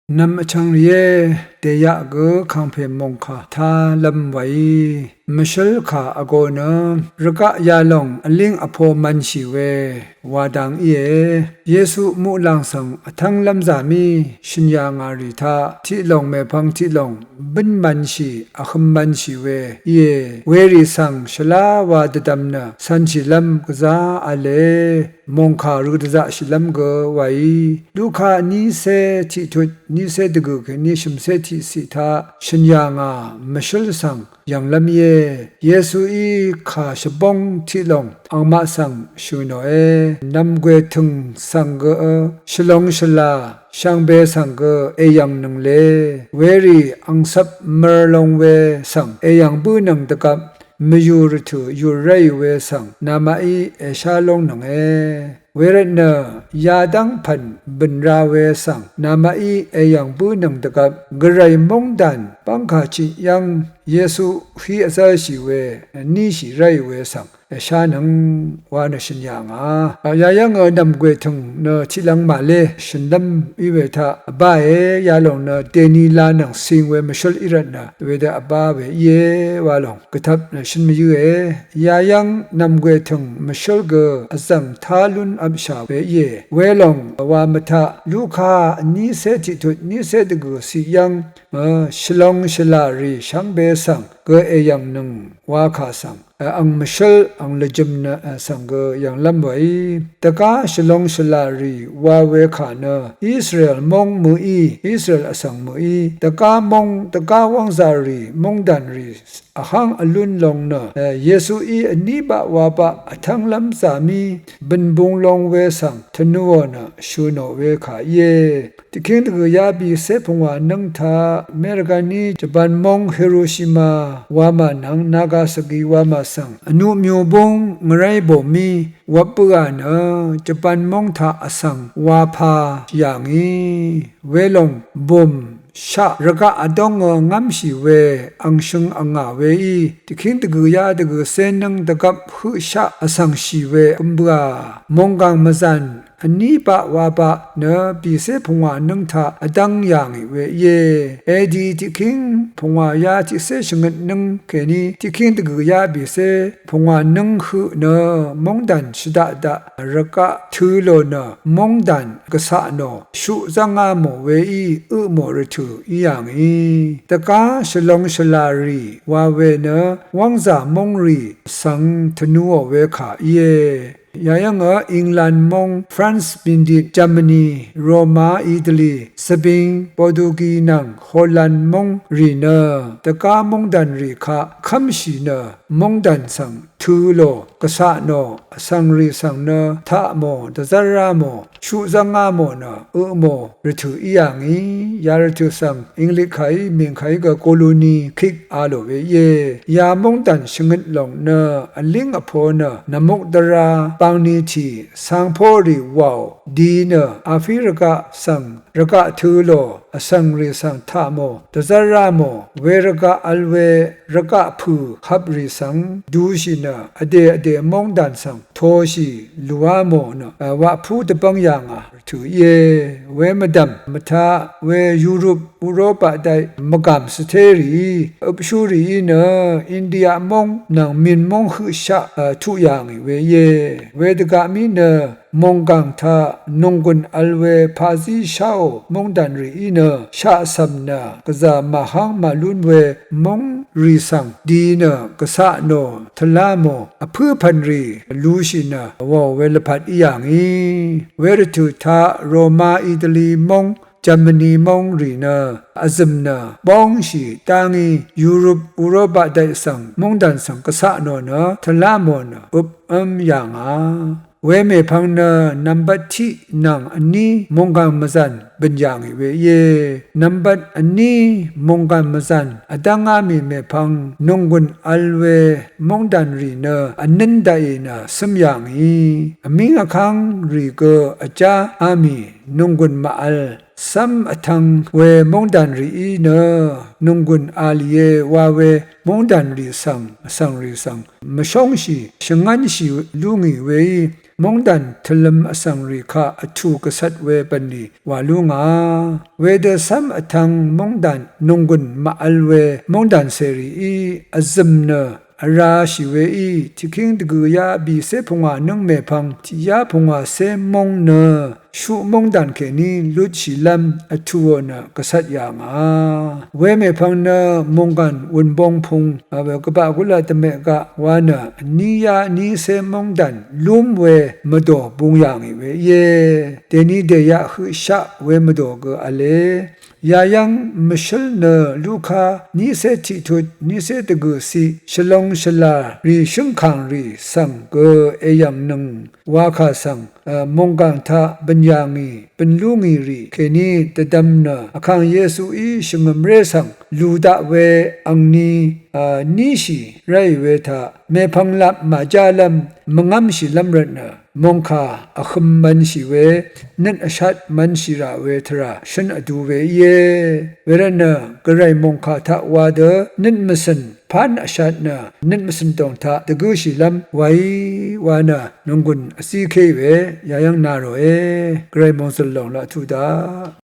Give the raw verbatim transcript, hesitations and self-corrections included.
Nvm vchvng rìé, dèyaq gø kàngpè mòngkà tálv́m wàí, mvshǿl kà vgō nø, rvgaq yalòng vlíng vpo mv̄nshì we, wa dang íe. Yesu muqlàng svng vtv́nglv́m zàmí, shø̀n yà ngà rì taq, tiqlòng mèpvng tiqlòng, bǿn mv̄nshì, vhøm mv̄nshì we, íe. Werì svng, shvlá wa dvdvm nø, cv̄nshìlv́m gvzá v̄le, mòngkà rø dvzaqshìlv́m gø wàí. Luka nícé tiqtut, nícé dvgø̀ kèní shø̀mcé tiqciq taq, shø̀n yà ngà, mvshǿl svng, yv̀nglv́m íe. Yesuí kà shvbóng tiqlòng, angmaq svng, shø̀ nòe. Nv̀mgwè tø̀ng svng gø, shvlong shvlà, shvngbe svng gø, èyv̀ngnøng le. Werì, angcvp mør long we svng, èyv̀ng bǿnøng dvgvp, mvyù rvtø̀ yùr ráì we svng, namaqí èshá lóngnønge. Wervtnø, yadv́ng pv̀n bø̀n ra we svng, namaqí èyv̀ng bǿnøng dvgvp, gvray móngdàn, bv́ngkà chit yv́ng, Yesu hí vzv́lshì we, níshì ráì we svng, èshánøng, wa nø shø̀n yà ngà. Yayv́ngø nv̀mgwè tø̀ng nø tiqlvng màlé, shø̀nlv́m í we taq, vbáe, yalòng nø, dèni lanvng cing we mvshǿl í rvtnø, wedø vbá we íe, wa lòng. Gvtvp nø shøn mvyǿe. Yayv́ng nv̀mgwè tø̀ng mvshǿl gø vzv̀ng tá lún vpshà we íe. Welòng wa mvtaq Luka vnícé tiqtut vnícé dvgø̀ ciq yv́ng, shvlong shvlà rì shvngbe svng gø èyv̀ngnøng wa kà svng, ang mvshǿl ang lvjø̄m nø svng gø yv̀nglv́m wèí. Dvgá shvlong shvlà rì wa we kà nø Israel móng mø̀í, Israel vsvng mø̀í, dvgá móng, dvgá wv́ngzà rì, móngdàn rì, vháng vlún long nø, e, Yesuí vní baq wa baq vtv́nglv́m zàmí bø̀nbung long we svng tvnùò nø shø̀ nò we kà íe. Dvkíng dvgø̀ ya bìcé pungwà nǿng taq Merganí Japan móng Hiroshima wamà nvng Nagasaki wamà svng vnuq myubúng ngvráy bòmí wvp bǿà nø Japan móng taq vsvng wapā yà ngì. Welòng bùm shaq rvgaq vdóngø ngv́mshì we angshøng angà weí, dvkíng dvgø̀yá dvgø̀cé nǿng dvgvp høqshaq vsvngshì we gøm bǿà. Mònggàng mvzàn vní baq wa baq nø bìcé pungwà nǿng taq vdv́ng yà ngì we íe. Edi tiqkíng pungwàyá tiqcé shvngøt nǿng kèní tiqkíng dvgø̀yá bìcé pungwà nǿng høq nø móngdàn shvdaq daq rvgaq tø̄ lò nø móngdàn gvcaq nò shuq zv́ngá mò weí ø mò rvtø̀ í yà ngì. Dvgá shvlong shvlà rì wa we nø wv́ngzà móng rì svng tvnùò we kà íe. Yayv́ngø England móng, France bìndit, Germany, Roma, Italy, Svbing, Portugi nvng Holland móng rì nø dvgá móngdàn rì kaq kv́mshì nø móngdàn svng tø̄ lò gvcaq nò vsvng rì svng nø taq mò dvzv́rá mò shuq zv́ngá mò nø ø mò rvtø̀ í yà ngì. Ya rvtø̀ svng Inglik kàí mìng kàí gø koloni kik a lò we íe. Ya móngdàn shvngøt lòng nø vlíng vpo nø nvmuk dvrā bangni tì cangpó rì wàò di nø Afirika svng rvgaq tø̄ lò vsvng rì svng taq mò dvzv́rá mò we rvgaq vl we rvgaq pø̀ hvp rì svng dushì nø vdè vdè móngdàn svng toshì lùá mò nø waqpú dvbv́ng yà ngà rvtø̀ íe. We mvdv̀m mvtaq we Yurop Uropa daq mvgàm svté rìí øpshú rìí nø India móng nvng mìn móng høqshaq tuq yà ngì we íe. We dvgaq mí nø mònggàng taq nònggùn vl we paqzí sháò móngdàn rìí nø shaqcv̀m nø gvzà màháng màlún we móng rì svng di nø gvcaq nò tvlá mò vpǿ pv̀n rì lushì nø wàò we lvpat í yà ngì. We rvtø̀ taq Roma, Itali móng, Germany móng rì nø vzø̀m nø bóngshì dá ngí Yurop Uropa daq svng móngdàn svng gvcaq nò nø tvlá mò nø øpv́m yà ngà. We mèpvng nø nvmbat tiq nvng vní mònggàng mvzàn bø̀n yà ngì we íe. Nvmbat vní mònggàng mvzàn vdv́ngá mì mèpvng nònggùn vl we móngdàn rì nø vnǿn daqì nø cǿm yà ngì. Vmíng vkv́ng rì gø vjáá mì nònggùn màvl cv́m vtv̄ng we móngdàn rìí nø nònggùn a lìe wa we móngdàn rì svng, vsvng rì svng mvshóngshì, shvngv́nshì lú ngì weí, móngdàn tvløm vsvng rì kaq vtù gvcvt we bv̀nlì wà lú ngà. Wedø cv́m vtv̄ng móngdàn nònggùn màvl we móngdàn cèrìí vzø̀m nø vrāshì weí, tiqkíng dvgø̀yá bìcé pungwà nǿng mèpvng tiqyá pungwàcé móng nø shuq móngdàn kèní lutshìlv́m vtùò nø gvcvt yà ngà. Wemèpvng nø mònggàn wùnbong pung, a, we gvbaq gúlaq dvmeq gaq wa nø vníyá vnícé móngdàn lúm we mvdò bung yà ngì we íe. Dèni dèyaq høqshaq we mvdò gø v̄le. Yayv́ng mvshǿl nø Luka vnícé tiqtut vnícé dvgø̀ciq shvlong shvlàrì shǿngkàngrì svng gø èyv̀ngnøng wakà svng, a, mònggàng taq bø̀n yà ngì, bø̀n lú ngì rì kèní dvdvm nø Vkàng Yesuí shvngø̀mré svng lù daq we angni, a, níshì ráì we taq mèpvng lap màjálv́m mvngv́mshìlv́m rvtnø mòngkà vhøm mv̄nshì we, nøt vshat mv̄nshì rà we tvrà shǿn vdu we íe. Wervtnø gvray mòngkà taq wa dø nøt mvcø̀n pán vshat nø nøt mvcø̀n dòng taq dvgǿshìlv́m waí wa nø nònggùn vzíkéì we yayv́ng na ròe. Gvray mòngzø̀l lòng laq tuq daq.